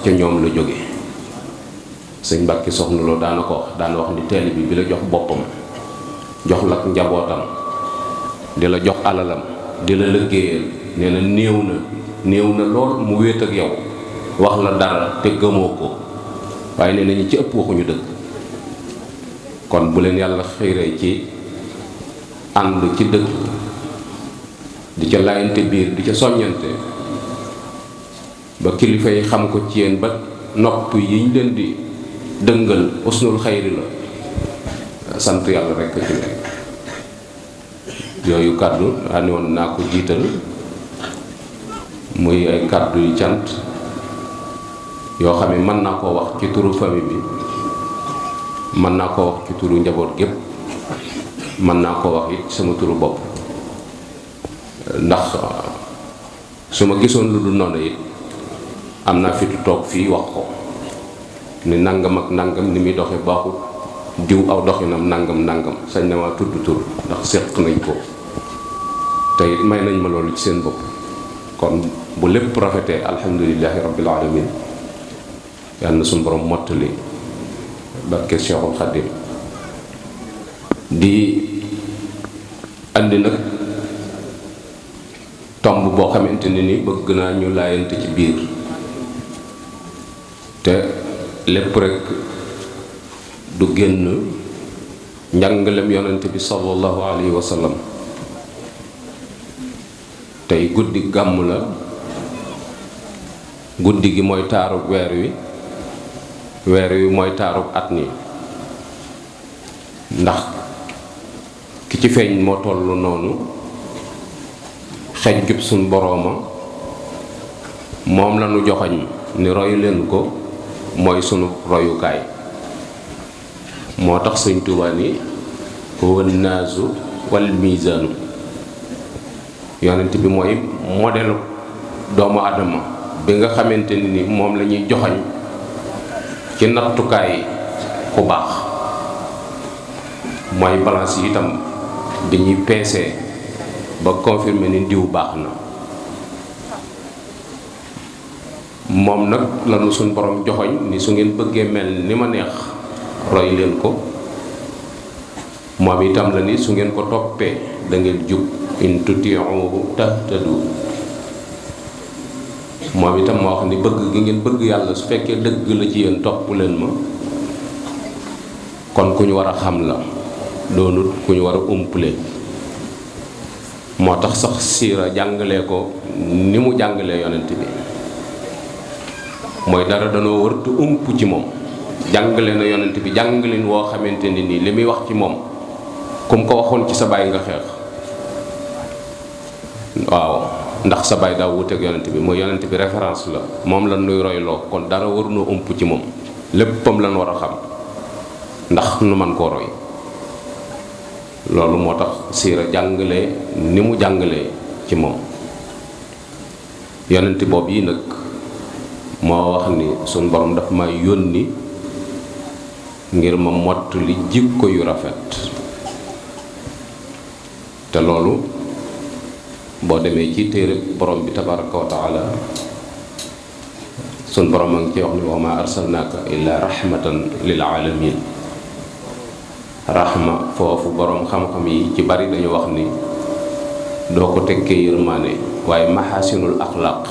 ca ñoom la jóge. sëñ Mbàkke Soxna Lo daana ko wax daana wax ni taalibe bi la jox boppam jox la njabootam di la jox alalam di la liggéeyal nee na néew na lool mu wéet ak yow wax la dara te gëmoo ko, waaye nee na ñi ci ëpp waxuñu dëgg. kon bu leen yàlla xiiree ci ànd ci dëgg di ca laayante biir di ca soññante ba kilifa yi xam ko ci yéen ba nopp yiñ leen di dëngal usnul xayri la, sant yàlla rekk ci nekk. yooyu kàddu daane woon naa ko jiital muy ay kàddu yu cant yoo xam ne mën naa koo wax ci turu famille bi, mën naa koo wax ci turu njaboot gépp, mën naa koo wax it sama turu bopp. ndax su ma gisoon lu dul noonu it am naa fitu toog fii wax ko ni nangam ak nangam ni muy doxe baaxul, diw aw doxinam nangam sañ na ma tudd tur ndax seq nañ ko te it may nañ ma loolu ci seen bopp. kon bu lépp rafetee alhamdulillahi rabbil alamin, yàlla na suñu borom mottali barke Cheikhul Khadim. di andi nag tomb boo xamante ne ni bëgg naa ñu laayante ci biir te lépp rek du génn njàngalem yonent bi sallallahu alayhi wa sallam. tey guddi gàmm la, guddi gi mooy taarub weer wi mooy taarub at mi, ndax ki ci feeñ moo tollu noonu xej jub suñ borooma moom la nu joxañ ni roy leen ko mooy sunu royukaay. moo tax sëñ Tuubaa ni huwa naasu wal miisaanu, yonent bi mooy modèle doomu adama bi nga xamante ni moom la ñuy joxañ ci nattukaay ku baax, mooy balance yi itam bi ñuy peesee ba confirmer ni diw baax na. moom nag lanu suñ borom joxoñ ni su ngeen bëggee mel ni ma neex roy leen ko. moom itam la ni su ngeen ko toppee da ngeen jub, in tuti'uhu tahtadu. moom itam moo wax ni bëgg gi ngeen bëgg yàlla su fekkee dëgg la ci yéen topp leen ma, kon ku ñu war a xam la, doonut ku ñu war a umpule. moo tax sax siira jàngalee ko ni mu jàngalee yonent bi, mooy dara danoo wërtu ump ci moom. jàngale na yonent bi jàngalin woo xamante ni nii li muy wax ci moom kum ko waxoon ci sa baay nga xeex. waaw, ndax sa baay daa wuteeg yonent bi, mooy yonent bi référence la, moom la nuy royloo, kon dara warunoo ump ci moom, léppam lan war a xam ndax nu man koo roy. loolu moo tax siira jàngale ni mu jàngalee ci moom. yonent boobu yi nag moo wax ni suñ borom dafa ma yónni ngir ma mott li jikko yu rafet. te loolu boo demee ci téere borom bi tabaraka wa taala sun borom a ngi ci wax ni wa ma arsalnaaka illa rahmatan lil alamin. rahma foofu borom xam-xam yi ci bari dañu wax ni doo ko tekkee yërmaane, waaye maxaasinul axlaaq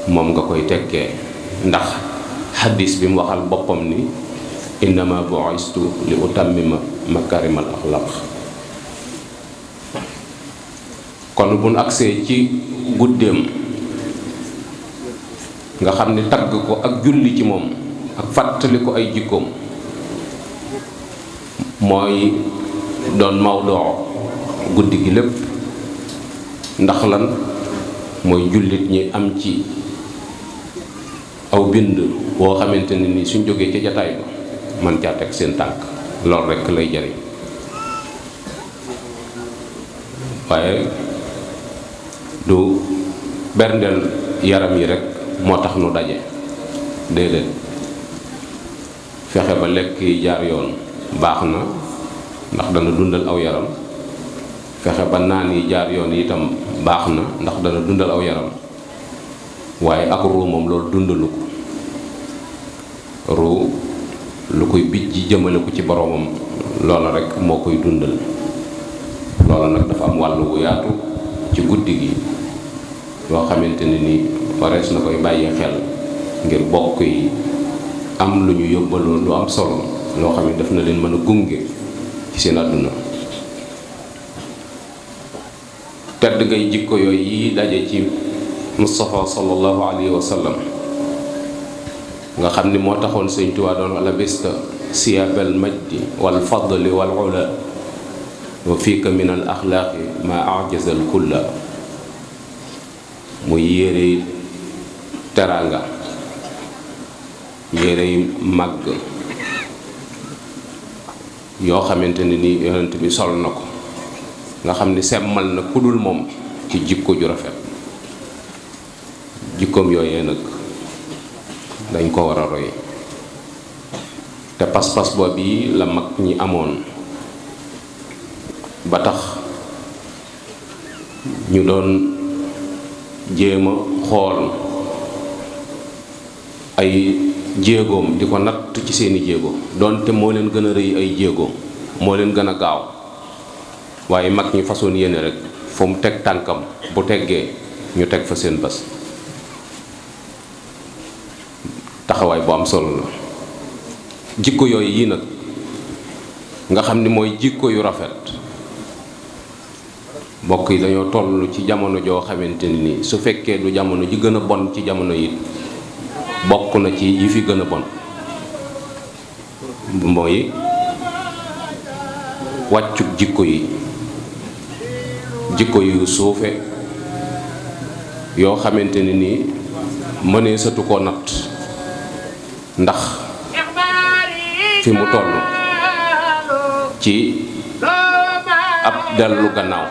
moom nga koy tekkee, ndax xaddis bi mu waxal boppam ni innama bu'istu li utammima makarimal axlaaq. kon buñ agsee ci guddeem nga xam ni tagg ko ak julli ci moom ak fàttali ko ay jikkoom mooy doon mawdoo guddi gi lépp. ndax lan? mooy jullit ñi am ci aw bind boo xamante ne ni suñ jógee ca jataay ba man caa teg seen tànk, loolu rekk lay jariñ. waaye du berndeel yaram yi rekk moo tax nu daje, déedéet. fexe ba lekk yi jaar yoon baax na ndax dana dundal aw yaram, fexe ba naan yi jaar yoon itam baax na ndax dana dundal aw yaram, waaye ak ruu moom loolu dundalu ko. ruu lu koy bijj jëmale ko ci boroomam loola rekk moo koy dundal. loola nag dafa am wàll wu yaatu ci guddi gi yoo xamante ne ni warees na koy bàyyi xel ngir bokk yi am lu ñu yóbbaloon lu am solo loo xam ne daf na leen mën a gunge ci seen àdduna. tedd ngay jikko yooyu yi daje ci Mustafa sallallahu alayhi wa sallam nga xam ni moo taxoon Sëñ Tuubaa doon labista siyaabal majdi wal fadli wal ula wa fiika min al axlaaqi ma ajaza al kulla. muy yére teraanga, yére màgg yoo xamante ne ni yonent bi sol na ko nga xam ni semmal na kudul moom ci jikko ju rafet. jikkoom yooyee nag dañ ko war a roy te pas-pas boobu yi la mag ñi amoon ba tax ñu doon jéem a xool ay jéegoom di ko natt ci seeni jéego doonte moo leen gën a rëy ay jéego moo leen gën a gaaw waaye mag ñi façon yéene rek fu mu teg tànkam bu teggee ñu teg fa seen bas. taxawaay bu am solo la. jikko yooyu yii nag nga xam ni mooy jikko yu rafet mbokk yi dañoo toll ci jamono joo xamante ni su fekkee du jamono ji gën a bon ci jamono yi bokk na ci yi fi gën a bon mooy wàccug jikko yi. jikko yu suufe yoo xamante ni nii mënee satu ko natt ndax fi mu toll ci ab dellu gannaaw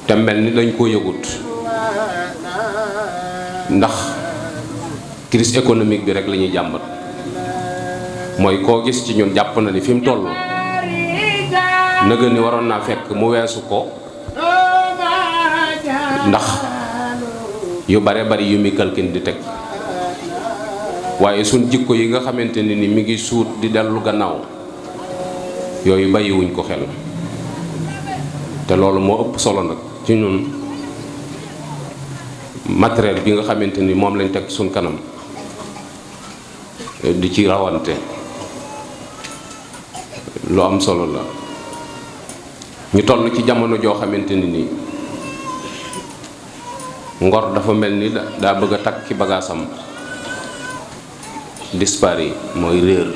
te mel ni dañ ko yëgut ndax crise économique bi rek la ñuy jàmbat. mooy koo gis ci ñun jàpp na ni fi mu toll nëgë ni waroon naa fekk mu weesu ko ndax yu bare bari yu mi kalkin di teg waaye suñ jikko yi nga xamante ni mi ngi suut di dellu gannaaw yooyu bàyyiwuñ ko xel te loolu moo ëpp solo nag ci ñun matériel bi nga xamante ni moom lañ teg suñ kanam di ci rawante lu am solo la. ñu toll ci jamono joo xamante ni ngor dafa mel ni daa bëgg a takk ci bagaasam dispari mooy réer.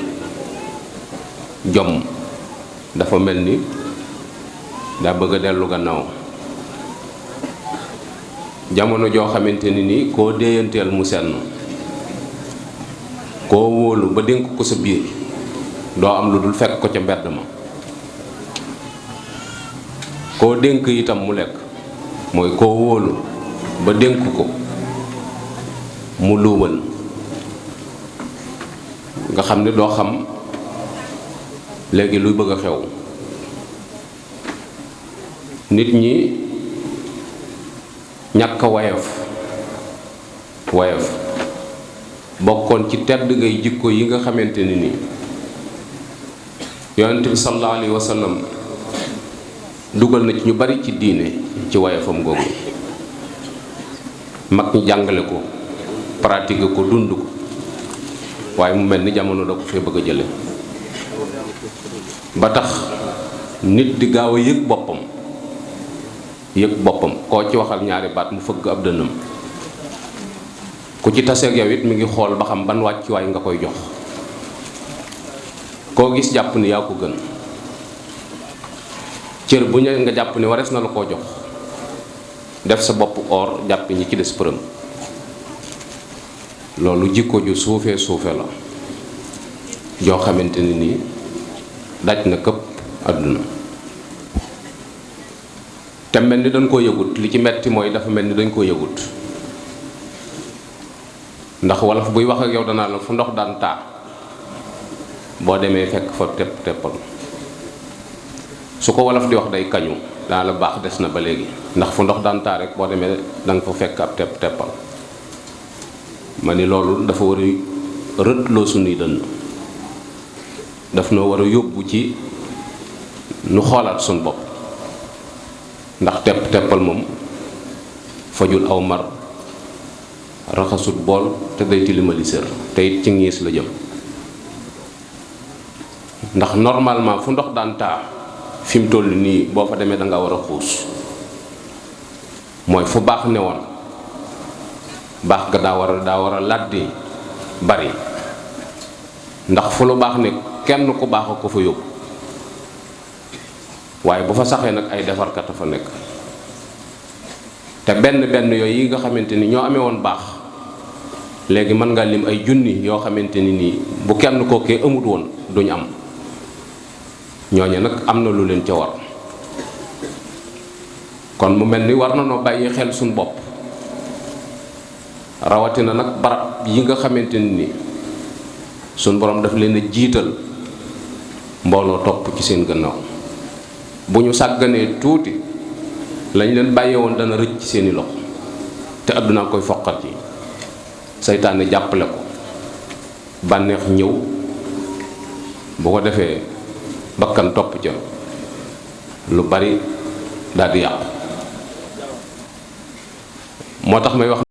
jom dafa mel ni daa bëgg a dellu gannaaw. jamono joo xamante ni koo déyanteel mu senn koo wóolu ba dénk ko sa biir doo am lu dul fekk ko ca mbedd ma. koo dénk itam mu lekk mooy koo wóolu ba dénk ko mu luubal nga xam ne doo xam léegi luy bëgg a xew. nit ñi ñàkk a woyof bokkoon ci tedd ngay jikko yi nga xamante ni yonent bi sallallahu alayhi wa sallam dugal na ci ñu bari ci diine ci woyofam googu. mag ñi jàngale ko pratique ko dund ko waaye mu mel ni jamono da ko fee bëgg a jële ba tax nit di gaaw a yëg boppam koo ci waxal ñaari baat mu fëgg ab dënnam. ku ci taseeg yow it mi ngi xool ba xam ban wàccuwaay nga koy jox. koo gis jàpp ni yaa ko gën. cër bu ñëwee nga jàpp ni warees na la koo jox def sa bopp or jàpp ñi ci des përëm. loolu jikko ju suufee la joo xamante ni daj na këpp àdduna te mel ni dañ koo yëgut. li ci metti mooy dafa mel ni dañ koo yëgut ndax wolof buy wax ak yow danaa la fu ndox daan taa boo demee fekk fa tepp teppal. su ko wolof di wax day kañu dana la baax des na ba léegi ndax fu ndox daan taa rek boo demee danga fa fekk ab tepp teppal. ma ni loolu dafa war a rëddloo sunuy dënn daf noo war a yóbbu ci nu xoolaat suñ bopp ndax teppal moom fajul aw mar raxasut bool te day tilimali sër te it ci ngiis la jëm ndax normalement fu ndox daan taa fi mu toll nii boo fa demee da nga war a xuus mooy fu baax ne woon baax ga daa war a làddi bari ndax fu lu baax ne kenn ku baax a ko fa yóbbu waaye bu fa saxee nag ay defarkat a fa nekk te benn yooyu yi nga xamante ni ñoo amee woon baax léegi mën nga lim ay junni yoo xamante ni nii bu kenn kookee amut woon duñ am ñooñe nag am na lu leen ca war kon mu mel ni war na noo bàyyi xel suñ bopp rawatina nag barab yi nga xamante ni suñ borom daf leen a jiital mbooloo topp ci seen gannaaw bu ñu sàgganee tuuti lañ leen bàyyee woon dana rëcc ci seeni loxo te àdduna koy foqat yi seytaane jàppale ko bànneex ñëw bu ko defee bakkan topp ca lu bari daal di yàqu moo tax may wax